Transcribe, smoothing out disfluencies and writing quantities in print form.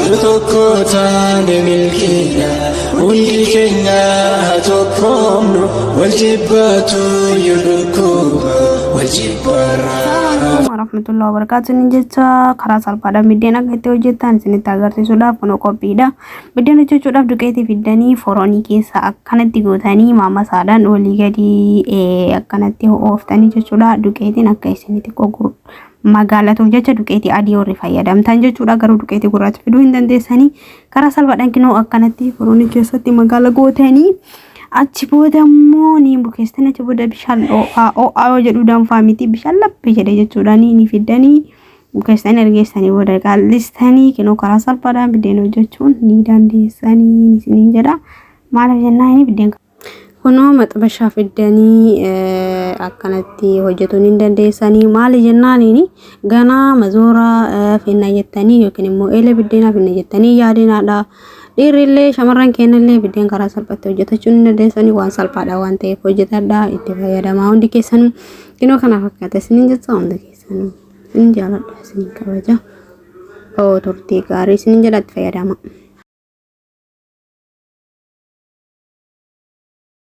Yoo tokko taane milkiidha. Hundi keenya haa tokkoomnu. Wal jibbaatu yoo dhukkuba. Wal jibbaarraa. Assalamualaikum warahmatullahi wabarakatuh. Inni jecha karaa salphaadhaan biddeen akka itti hojjettan isinitti agarsiisuudhaaf kun qophiidha. Biddeen hojjechuudhaaf duqeetii fiddanii foronii keessa akkanatti gootanii maamasaadhaan olii gadi akkanatti ooftanii jechuudha. Duqeetiin akka isinitti xiqqoo magaalatuuf jecha duqeetii adii warri fayyadamtan jechuudha. Garuu duqeetii gurraacha fiduu hin dandeessanii. Karaa salphaadhaan kinoo akkanatti foronii keessatti magaala gootanii achi booda immoo ni bukeessitanii, achi booda bishaan ho'aa, ho'aa yoo jedhu danfaa miti, bishaan lappi jedhe jechuudha, ni fiddanii bukeessitanii ergeessanii booda qallistanii kinoo karaa salphaadhaan biddeen hojjechuun ni dandeessanii isiniin jedha. Maaliif jennaan inni biddeen kunoo maxabashaa fiddanii akkanatti hojjetuun hin dandeessanii. Maali jennaaniin ganaa mazoora finna jettanii yookiin immoo eelee biddeenaa finna jettanii yaadinaadha. Dhiirrillee shamarran keenyallee biddeen karaa salphaatti hojjetachuu hin dandeessanii, waan salphaadha waan ta'eef hojjetadhaa, itti fayyadamaa hundi keessanuu. Kinoo kana fakkaata isiniin jecha, hundi keessanuu isin jaaladha, isin kabaja. Oo, turtii gaarii isiniin jedha, itti fayyadama.